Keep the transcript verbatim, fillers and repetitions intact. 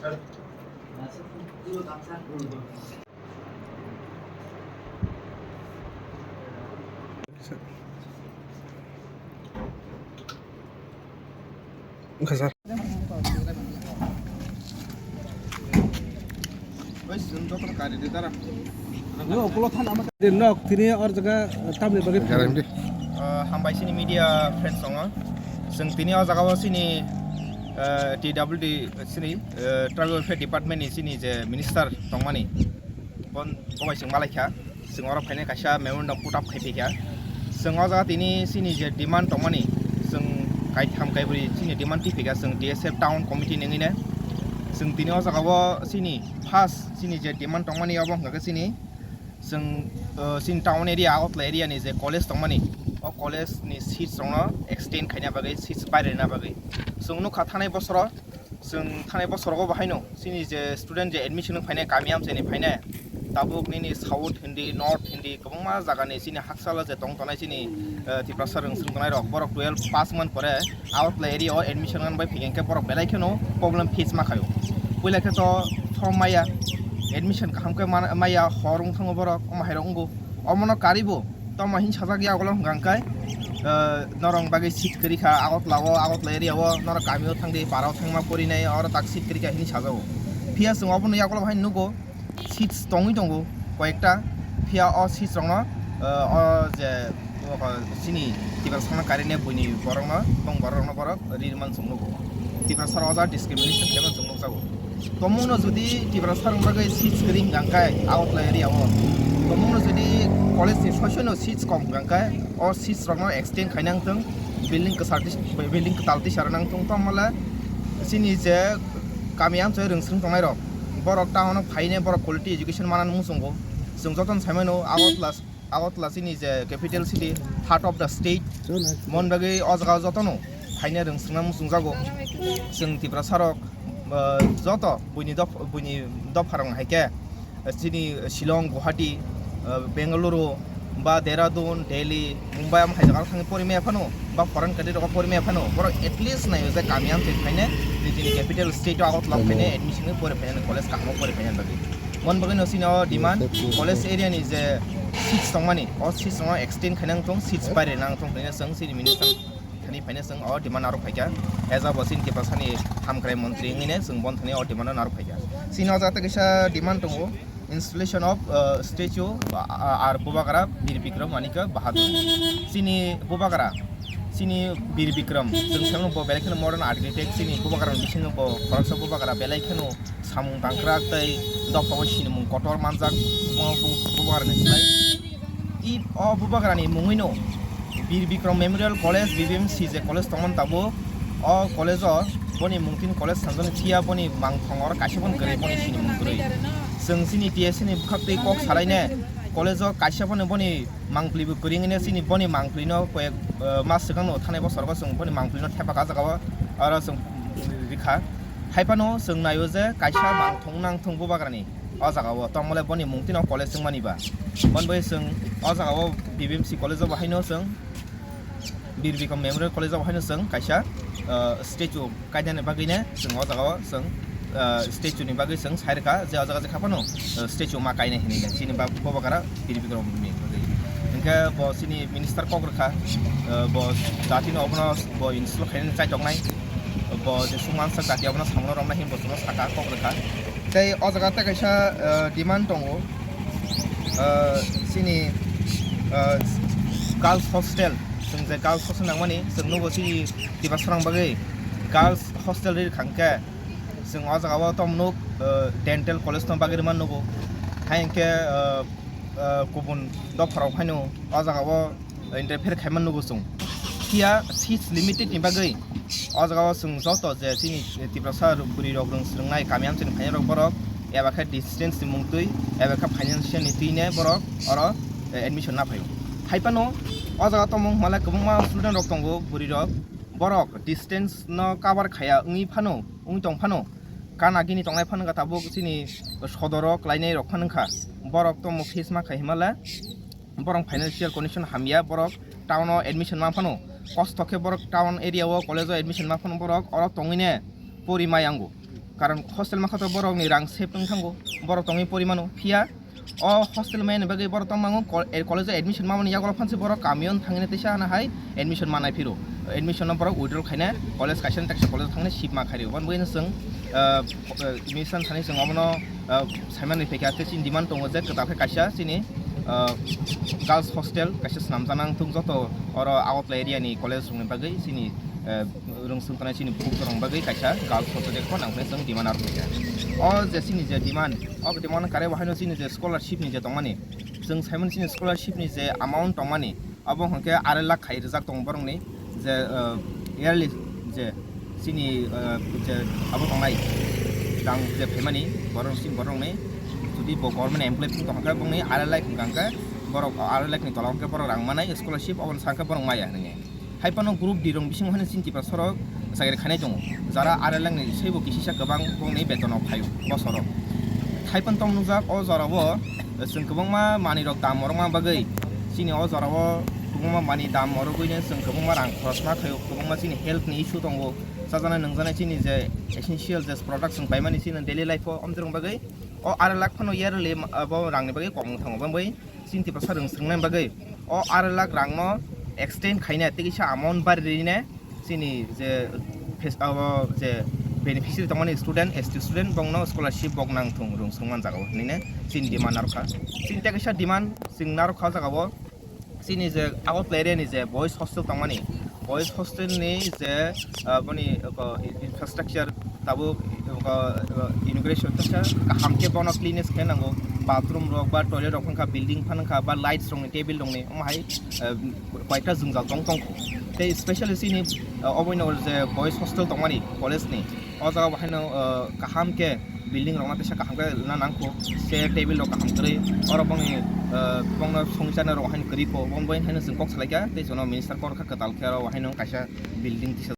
Wngkha sir. Nok tini or jaga tamni bagwi. Guarantee. Ah, hambai sini media friends tongo. Chwng tini o jaga o sini, ah, T W D sini, ah, Tribal Welfare Department ni sini je minister tongmani. Bon, bo bai chwng malaikha. Chwng oro phainai kaisa memorandum put up khai phaikha. Chwng o jaga tini chini je demand tongmani, chwng kaitham kaibri chini demand twi phaikha, chwng T S F town committee nungwi ne. Chwng tini o jaga o chini first chini je demand tongmani obo hwnkha khe chini, chwng, uh, chini town area, Agartala area ni je college tongmani, o college ni seats rokno extend khaina bagwi, seats bairina bagwi. Chwng nukha thanai bosoro Chwng thanai bosorogo bo haino chini je student je admission wng phainai kami amchaini phainai, tabuk nini south hindi, north hindi, kwbangma jagani chini haksalo je tong tongnai chini, eh, Tiprasa rwngswng tongnai rok, borok twelve pass man pore Agartala area o admission wng bai phikhe borok belai kheno problem face ma khaio. Puila khe to form maya, admission kaham khe man-, maya, hor wng thango borok, omo hai rok wngo. Omono karibo tamo hin sajak ya, ulo hwnkha khe, eh, norok bagwi seat kwrwi kha, Agartala o, Agartala area o, norok kami o thangdi, para o thangma porinai, oro tak seat kwrwi kha hini sajago. Phiya chwng obono yagulo hai nugo, seats tongwi tongo koyekta, phiya o seats rokno, eh, o je, o chini Tiprasano karinai buini borokno, tong borokno borok ri man chwng nugo. Tiprasa o ja discrimination khe man chwng nukjago. Tomungno jodi Tiprasa rok bagwi seats kwrwi hwnkha khe Agartala area o, tomungno jodi college ni soisoi no seats kom hwnkha khe o seats rokno extend khaina wngthung, building kwchar twi, building kwtal twi sara nang thung, tongmole chini je kami amchoi rwngswng tongnai rok, borok town o phaine borok quality education manani muchungo. Chwng jotono sai mano Agartala Agartala chini je capital city, heart of the state. Mon bagwi o jaga jotono phaina rwngswngna muchungjago. Chwng Tiprasa rok, ah, joto buini doph-, buini dopha rok hai khe, ah, chini Shillong, Guwahati, ah, Bengaluru, ba Dehradun, Delhi, Mumbai, am hai jaga thangwi pori maya phano, ba foreign country rogo pori maya phano, borok at least naio je kami amchoi phaine, nijini capital state o Agartala phaine admission wi pori phaine, college kahamo pori phaine bagwi. Mon bagwi no chini o demand, college area ni je seats tongmani, o seats rokno extend khaina wngthung, seats baire nang thung hwnwi chwng chini minister thani phaina chwng o demand narwk phaikha. As a bo chini Tiprasani hamkrai montri wngwi ne chwng bon thani o demand narwk phaikha. Chini o jaga kaisa demand tongo, installation of, uh, statue, uh, ar Bubagra Bir Bikram Manikya Bahadur. Chini Bubagra, chini Bir Bikram, chwng saimano bo belai kheno modern architect, chini Bubagra ni bisingo bo khoroksa Bubagra belai kheno samung tangkrak tei dophao sinimung kotor manjak, omo bu-, bubagrani slai. I, o bubagrani mungwino Bir Bikram Memorial College, B B M C je college tongmani tabuk, o college-o boni mungtini college sanjani phiya boni mangthong oro kaisa boni kwrwi boni sinimung kwrwi. Chwng chini T S C ni bwkhaktwi kok salaine college-o kaisa boni boni mangpli bo kwrwi wngwi chini boni mangplino koyek, eh, mas swkangno thanai bosorogo chwng boni mangplino thepa kajagao oro chwng rikha. Haiphano chwng naio je kaisa mangthong nangthong bubagrani o jagao, tongmole boni mungtino college wngmani ba. Mon bai chwng o jagao B B M C college-o bo haino chwng Bir Bikram Memorial College-o bo haino chwng kaisa, uh, statue kainani bagwino chwng o jagao chwng, uh, statue ni bagwi chwng sai rwkha je o jaga je kha phano, uh, statue ma kainai hinwi chini ba bubagra Bir Bikram ni bagwi. Hinkhe bo chini minister kok rwkha, uh, bo jatino obono bo install khainani chaitok nai. Bo jesuk mansa jati abono samungrok romna hinwi bo chwngno saka kok rwkha. Tei o jaga tei kaisa, ah, demand tongo, ah, chini, ah, girls hostel, chwng je girls hostel nangmani, chwng nugo chini Tiprasarok bagwi girls hostel ri rwkha hwnkhe, chwng o jaga o tamo nuk, ah, dental college no bagwi rwma nugo. Hai hwnkhe, ah, ah, kubun dopharok haino o jaga o interfere khaima nugo chwng. Phiya seats limited ni bagwi o jaga o chwng joto je chini Tiprasa bwrwi rok rwng swrwngnai kami amchaini phainai rok borok eba khe distance ni mung twi eba khe financial ni twi ne borok oro, eh, admission na phaio. Hai phano o jaga tongmung hwnmale kwbangma student rok tongo bwrwi rok, borok distance no cover khaya wngwi phano, wngwi tong phano, kana gini tongnai phano wngkha tabuk chini sodoro klainai rok phano wngkha, borok tongmung face ma khai hwnmale. Borok financial condition hamya, borok town o admission ma phano kosto khe borok town area o college o admission ma phano borok oro tongwi ne pori ma yango. Karon hostel makha to borokni rang save wng thango, borok tongwi pori mano. Phiya o hostel maya ni bagwi borok tong mango, kol-, eh, college o admission mamani yagulo phansi borok kamion thangwi teisa hana hai admission manai phiro. Admission no borok withdraw khaina college kaisa ni taksa college thangna sip ma khairo. Bon bwino chwng, ah, eh, mission thani chwng obono, ah, saimani phaikha tei chini demand tongo je kwtal khe kaisa chini, ah, girls hostel kaisa swnamjak nang thung joto oro Agartala area ni college rokni bagwi chini, eh, rwngswng tongnai chini bukhuk rok bagwi kaisa girls hostel khe nang phai chwng demand aro khaikha. O je chini je demand, o demand kare bo haino chini je scholarship ni je tongmani, chwng saimani chini scholarship ni je amount tongmani, abo hwnkhe arai lakh khai rijak tongo borokni je, eh, yearly je chini, eh, je abo tongnai rang je phaimani borok chini borokni, jodi bo government employee tong kha bongni arai lakh hwnkha khe borok arai lakh ni tola hwnkhe borok rang manai scholarship, oboni sakhe borok maya hwnwi. Hai phano group D rok bisingo haino chini Tiprasa rok chakri khainai tongo, jara arai lakh ni saibo kisisa kwbang bongni beton rok phaio bosoro. Hai phano tong nukjak o jora o chwng kwbangma manwi rok dam orokma bagwi chini o jora o kwbangma manwi dam orogwi no chwng kwbangma rang khorosma khaio, kwbangma chini health ni issue tongo, chajaknai nungjaknai chini je essential je product chwng paimani chini daily life o omjwrwng bagwi o arai lakh phano yearly abo rang ni bagwi kok wng thango, bangbai chini Tiprasa rwngswngnai bagwi o arai lakh rang no extend khaina tei kisa amount bari rina chini je fes-, abo je beneficiary tongmani student, S T student bongno scholarship bok nang thung rwngswng man jaga o hinwi chini demand narwkha. Chini tei kisa demand chwng narwkha o jaga o chini je Agartala area ni je boys hostel tongmani, boys hostel ni je, ah, boni, ah, infrastructure tabuk, ah, ah, inauguration teisa kaham khe bono cleanliness khe nango, bathroom rok ba toilet rok wngkha, building phan wngkha ba lights rok ni table rok ni omo hai, ah, koyekta jwngjal tong tong kho. Tei specially chini, ah, oboino je boys hostel tongmani college ni, o jaga bo haino, ah, kaham khe building rok no teisa kaham khe lwna nang kho, chair table rok kaham kwrwi, oro bongni, ah, bongno songwi charnai rok haino kwrwi kho, boni bagwi haino chwng kok salaikha tei jono minister kok rwkha kwtal khe oro haino kaisa building tisa.